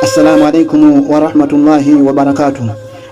Assalamu alaikum warahmatullahi wabarakatuh.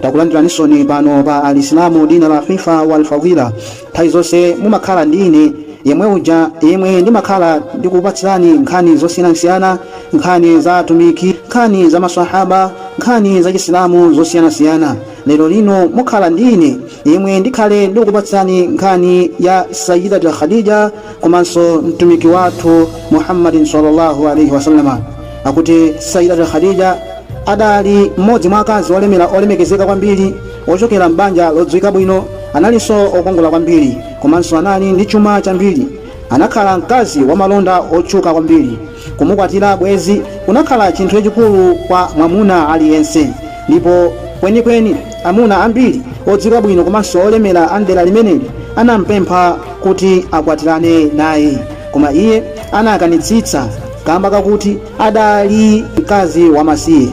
Takulandiranisoni pano pa Alisilamu Dina la Fifa wal Fadila. Nthawi zonse mumakhala ndi ine yemwe uja yemwe ndimakhala ndikupatsirani nkhani zosiyanasiyana, nkhani za atumiki, nkhani za maswahaba, nkhani za Chisilamu zosiyanasiyana. Lero lino mukhala ndi ine yemwe ndikhale ndikukupatsirani nkhani ya Sayyidat Khadija komanso mtumiki wathu Muhammadin sallallahu alaihi wasallama. Akuti Sayyidat Khadija adali mmodzi mwa akazi olemera olemekezeka kwambiri, ochokera m'banja lodziwika bwino. Analinso okongola kwambiri komanso anali ndi chuma chambiri. Anakhala mkazi wamalonda otchuka kwambiri. Kumukwatira bwezi kunakhala chinthu chachikulu kwa mwamuna aliyense, ndipo kwenikweni amuna ambiri odziwika bwino komanso olemera a mdera limeneli anampempha kuti akwatirane naye, koma iye anakanitsitsa kamba kakuti adali mkazi wamasiye.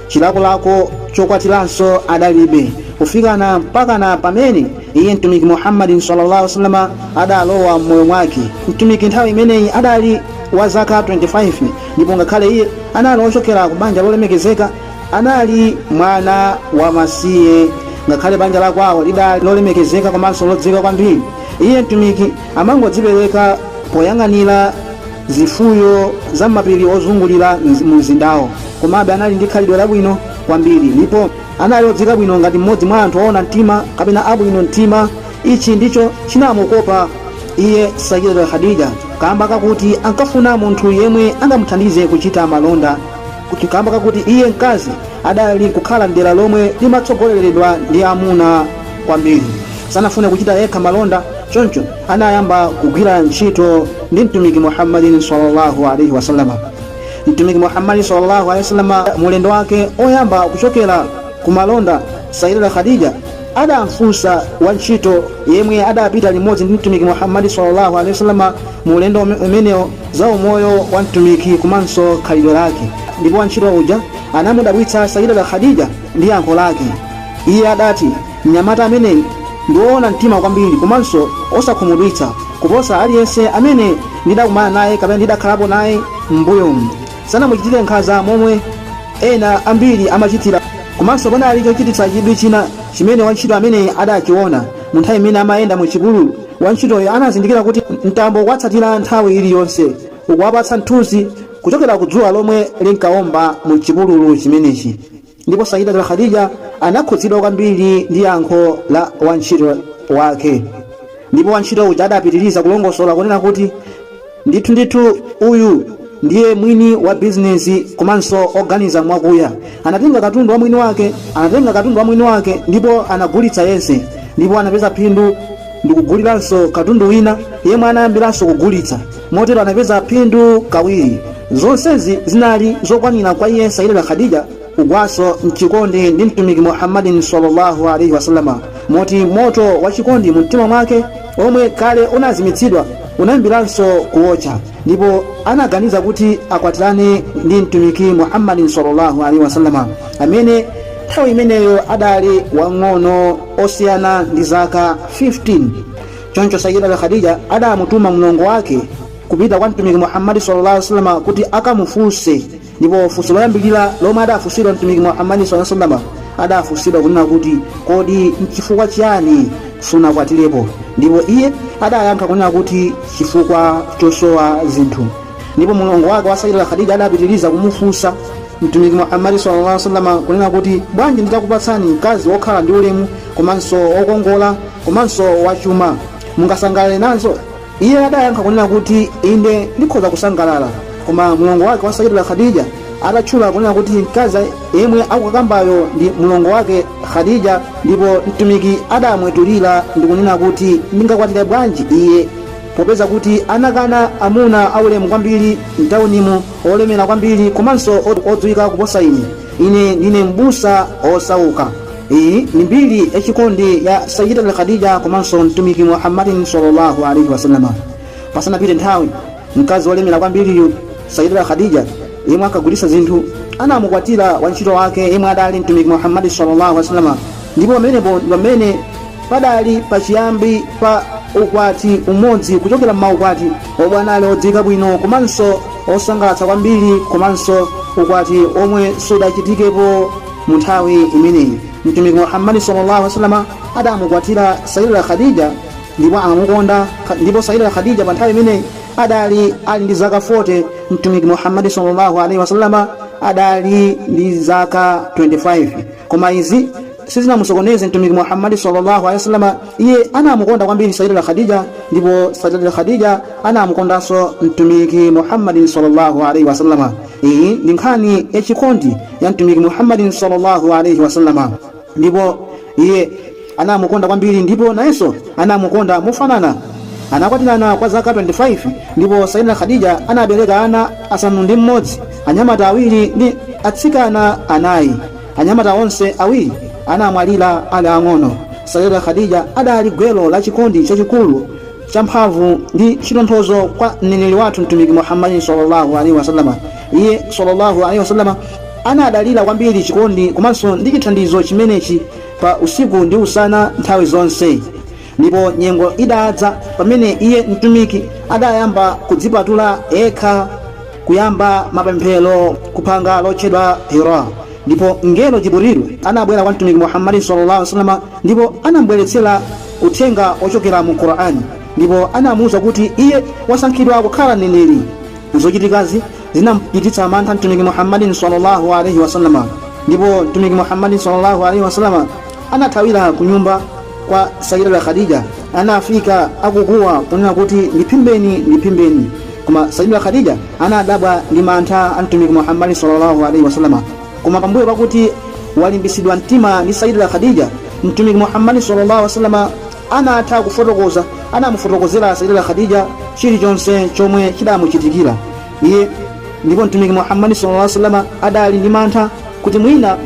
Chilakolako chokwatiranso adalibe, kufikana mpakana pamene iye mtumiki Muhammadin sallallahu alaihi wasallam adalowa m'moyo mwake. Mtumiki nthawi imeneyi adali wa zaka 25, ndipo ngakhale iye anali ochokera ku banja lolemekezeka, anali mwana wamasiye. Ngakhale banja la kwawo lidali lolemekezeka komanso lodziwika kwambiri, iye mtumiki amangodzipereka poyang'anira zifuyo za m'mapiri ozungulira mzindawo. Komabe anali ndi khalidwe labwino kwambiri ndipo anali odziwika bwino ngati mmodzi mwa anthu oona mtima kapena abwino mtima. Ichi ndicho chinamukopa iye Sayyidat Khadija, kamba kakuti ankafuna munthu yemwe angamuthandize kuchita malonda, kamba kakuti iye mkazi adali kukhala mdera lomwe limatsogoleredwa ndi amuna kwambiri. Sanafune kuchita yekha malonda, choncho anayamba kugwira ntchito ndi mtumiki Muhammadin sallallahu alaihi wasallam. Mtumiki Muhammadin sallallahu alaihi wasallam mulendo wake oyamba kuchokera ku malonda, Sayyidat Khadija adamfunsa wantchito yemwe adapita limodzi ndi mtumiki Muhammadi sallallahu alaihi wasallam mu ulendo umenewo za umoyo wa mtumiki komanso khalidwe lake, ndipo wantchito uja anamudabwitsa Sayyidat Khadija ndi yankho lake. Iye adati, "Mnyamata ameneyi ndi woona mtima kwambiri komanso osakhumudwitsa kuposa aliyense amene ndidakumana naye kapena ndidakhalapo naye m'mbuyomu. Sanamuchitire nkhanza momwe ena ambiri amachitira." Komanso panali chochititsa chidwi china chimene wantchito ameneyi adachiona mu nthawi imene amayenda mu chipululu. Wantchitoyo anazindikira kuti mtambo ukuwatsatira nthawi iliyonse, ukuwapatsa mthunzi kuchokera ku dzuwa lomwe linkawomba mu chipululu chimenechi. Ndipo Sayyidat Khadija anakhudzidwa kwambiri ndi yankho la wantchito wake. Ndipo wantchito uja adapitiriza kulongosola kunena kuti, "Ndithu ndithu uyu ndiye mwini wa bizinesi komanso oganiza mwakuya. Anatenga katundu wa mwini wake, anatenga katundu wa mwini wake ndipo anagulitsa yense, ndipo anapeza phindu ndikuguliranso katundu wina yemwe anayambiranso kugulitsa. Motero anapeza phindu kawiri." Zonsezi zinali zokwanira kwa iye Sayyidat Khadija kugwanso mchikondi ndi mtumiki Muhammadin sallallahu alaihi wasallama, moti moto wa chikondi mu mtima mwake omwe kale unazimitsidwa unayambiranso kuwotcha, ndipo anaganiza kuti akwatirane ndi mtumiki Muhammadin sallallahu alaihi wasallama amene nthawi imeneyo adali wang'ono osiyana ndi zaka 15. Choncho Sayyidat Khadija adamutuma mlongo wake kupita kwa mtumiki Muhammadi sallallahu alaihi wasallam kuti akamufunse. Ndipo funso loyambirira lomwe adafunsidwa mtumiki Muhammadi sallallahu alaihi wasallam, adafunsidwa kunena kuti, "Kodi nchifukwa chiyani sunakwatirepo?" Ndipo iye adayankha kunena kuti chifukwa chosowa zinthu. Ndipo mlongo wake wa Sayyidat Khadija adapitiriza kumufunsa mtumiki Muhammadi sallallahu alaihi wasallam kunena kuti, "Bwanji nditakupatsani mkazi wokhala ndi ulemu komanso wokongola komanso wachuma, mungasangalale nazo?" Iye adayankha kunena kuti, "Inde, ndikhoza kusangalala." Koma mlongo wake wa Sayyidat Khadija atatchula kunena kuti mkazi yemwe akukambayo ndi mlongo wake Khadija, ndipo mtumiki adamwetulira ndikunena kuti, "Ndingakwatire bwanji iye, popeza kuti anakana amuna aulemu kwambiri mtaunimu, olemera kwambiri komanso odziwika kuposa ine? Ine ndine m'busa osauka." Iyi ndi mbiri yachikondi ya Sayyidat Khadija komanso mtumiki Muhammadin sallallahu alaihi wasallam. Pasanapite nthawi, mkazi wolemera kwambiriyu Sayyidat Khadija yemwe ankagulitsa zinthu anamukwatira wantchito wake yemwe adali mtumiki Muhammad sallallahu alaihi wasallam. Ndipo pamenepo ndi pamene padali pachiyambi pa ukwati umodzi kuchokera m'maukwati omwe anali odziwika bwino komanso osangalatsa kwambiri komanso Ukwati omwe sudachitikepo mu nthawi imeneyi. Mtumiki Muhammadi sallallahu alaihi wasallam adamukwatira Sayyida Khadija ndipo amamukonda. Ndipo Sayyida Khadija pa nthawi imeneyi adali ali ndi zaka 40. Mtumiki Muhammadi sallallahu alaihi wasallam adali ndi zaka 25, koma izi sizinamusokoneze Mtumiki Muhammadi sallallahu alaihi wasallam. Iye anamukonda kwambiri Sayyida Khadija, ndipo Sayyida Khadija anamukondanso Mtumiki Muhammadin sallallahu alaihi wasallam. Iyi ndi nkhani yachikondi ya Mtumiki Muhammadin sallallahu alaihi wasallam, ndipo iye anamukonda kwambiri ndipo nayenso anamukonda mofanana. Anakwatirana kwa zaka 25, ndipo Sayyida Khadija anabereka ana 6, anyamata awiri ndi atsikana anayi. Anyamata onse awiri anamwalira ali ang'ono. Sayyida Khadija adali gwero la chikondi chachikulu champhamvu ndi chitonthozo kwa mneneri wathu Mtumiki Muhammadi sallallahu alaihi wasallam. Iye sallallahu alaihi wasallam anadalira kwambiri chikondi komanso ndi chithandizo chimenechi pa usiku ndi usana, nthawi zonse. Ndipo nyengo idadza pamene iye Mtumiki adayamba kudzipatula yekha kuyamba mapemphero kuphanga lotchedwa Hira, ndipo mngelo Jibrilu anabwera kwa Mtumiki Muhammadi sallallahu alaihi wasallam ndipo anambweretsera uthenga ochokera mu Qur'ani, ndipo anamuwuza kuti iye wasankhidwa kukhala mneneri. Zochitikazi zinamchititsa mantha Mtumiki Muhammadin sallallahu alaihi wasallam, ndipo Mtumiki Muhammadin sallallahu alaihi wasallam anathawira ku nyumba kwa Sayyida Khadija. Anafika akukuwa kunena kuti, "Ndiphimbeni, ndiphimbeni!" Koma Sayyida Khadija anadabwa ndi mantha a Mtumiki Muhammadi sallallahu alaihi wasallam. Koma pambuyo pakuti walimbisidwa mtima ndi Sayyida Khadija, Mtumiki Muhammadi sallallahu alaihi wasallam anatha kufotokoza, anamufotokozera Sayyida Khadija chilichonse chomwe chidamuchitikira iye. Ndipo Mtumiki Muhammadi sallallahu alaihi wasallam adali ndi mantha kuti mwina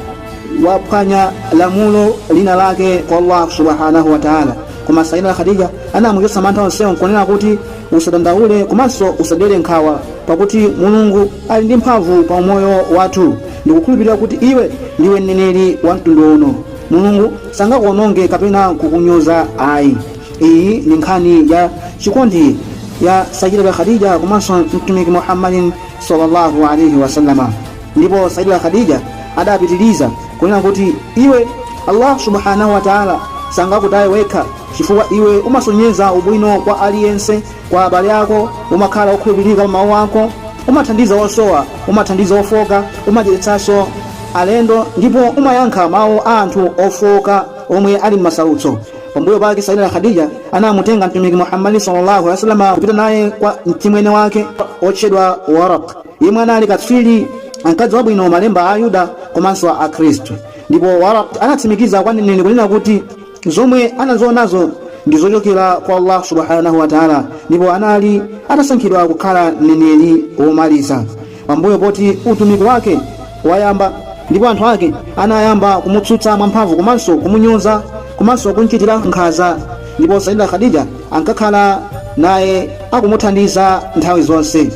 waphwanya lamulo lina lake kwa Allah subhanahu wa ta'ala. Koma Sayyida Khadija anamuchotsa mantha onsewo nkunena kuti, "Usadandaule komanso usadere nkhawa, pakuti Mulungu ali ndi mphamvu pa umoyo wathu. Ndikukhulupirira kuti iwe ndiwe mneneri wa mtundu uno. Mulungu sangakuononge kapena kukunyoza ayi." Iyi ndi nkhani ya chikondi ya Sayyida Khadija komanso Mtumiki Muhammadin sallallahu alaihi wasallama. Ndipo Sayyida Khadija adapitiriza kunena kuti, "Iwe, Allah subhanahu wa ta'ala sangakutaye wekha, chifukwa iwe umasonyeza ubwino kwa aliyense, kwa abale ako. Umakhala okhulupirika pa mawu ako, umathandiza osowa, umathandiza ofoka, umadyetsanso alendo, ndipo umayankha mawu a anthu ofoka omwe ali m'masautso." Pambuyo pake Sayyida Khadija anamutenga Mtumiki Muhammadi sallallahu alaihi wasallam kupita naye kwa mchimwene wake otchedwa Waraq, yemwe anali katswiri, ankadziwa bwino malemba a Ayuda komanso a Akhristu. Ndipo Waraq anatsimikiza kwa mneneri kunena kuti zomwe anazionazo ndi zochokera kwa Allah subhanahu wa ta'ala, ndipo anali atasankhidwa kukhala mneneri womaliza. Pambuyo poti utumiki wake wayamba ndipo anthu ake anayamba kumutsutsa mwamphamvu komanso kumunyoza komanso kumchitira nkhanza, ndipo Sayyida Khadija ankakhala naye akumuthandiza nthawi zonse.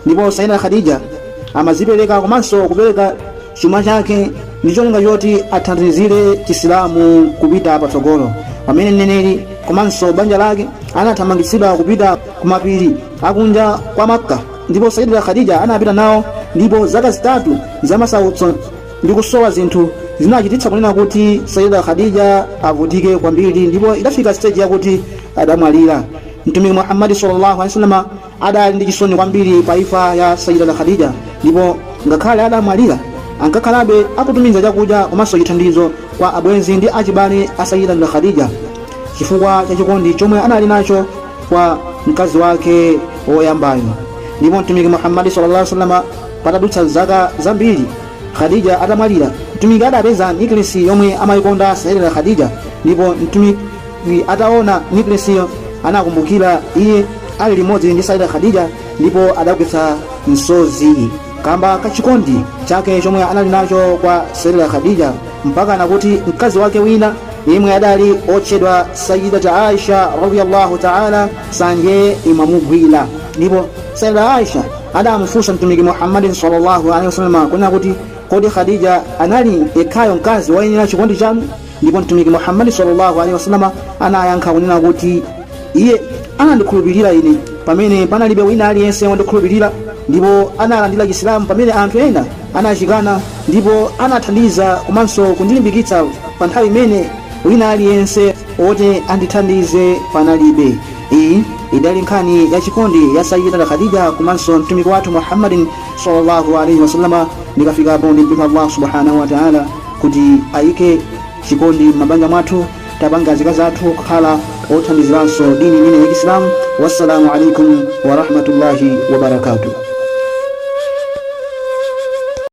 Ndipo Sayyida Khadija amazipereka komanso kupereka chuma chake ndi cholinga choti athandizire Chisilamu kupita patsogolo. Pamene mneneri komanso banja lake anathamangitsidwa kupita kumapiri akunja kwa Makka, ndipo Sayyida Khadija anapita nawo, ndipo zaka 3 zamasautso ndi kusowa zinthu zinachititsa kunena kuti Sayyida Khadija avutike kwambiri, ndipo idafika stage yakuti adamwalira. Mtumiki Muhammadi sallallahu alaihi wasallam adali ndi chisoni kwambiri pa imfa ya Sayyida Khadija, ndipo ngakhale adamwalira ankakhalabe akutumiza chakudya komanso chithandizo kwa abwenzi ndi achibale a Sayyida Khadija, chifukwa cha chikondi chomwe anali nacho kwa mkazi wake woyambayo. Ndipo Mtumiki Muhammadi sallallahu alaihi wasallam, patadutsa zaka zambiri Khadija atamwalira, Mtumiki adapeza nikilesi yomwe amayikonda Sayyida Khadija. Ndipo Mtumiki ataona nikilesiyo anakumbukira iye ali limodzi ndi Sayyida Khadija, ndipo adagwetsa msozi kamba kachikondi chake chomwe anali nacho kwa Sayyida Khadija, mpaka nakuti mkazi wake wina yemwe adali otchedwa Sayyidata Aisha radiyallahu ta'ala sanje imamugwira. Ndipo Sayyida Aisha adamufunsa Mtumiki Muhammadin sallallahu alaihi wasallam kunena kuti, "Kodi Khadija anali yekhayo mkazi woyenera chikondi chanu?" Ndipo Mtumiki Muhammadi sallallahu alaihi wasallam anayankha kunena kuti, "Iye anandikhulupirira ine pamene panalibe wina aliyense wondikhulupirira, ndipo analandira Chisilamu pamene anthu ena Anachikana ndipo anathandiza komanso kundilimbikitsa pa nthawi imene wina aliyense woti andithandize panalibe. Iyi idali nkhani ya chikondi ya Sayyidina Khadija komanso mtumiki wathu Muhammadin sallallahu alaihi wasallama. Ndikafikapo ndimpempha Allah subhanahu wa ta'ala kuti ayike chikondi m'mabanja mwathu, tapanga azikazi athu kukhala othandiziranso dini imene ya Chisilamu. Wassalamu alaikum warahmatullahi wabarakatuh.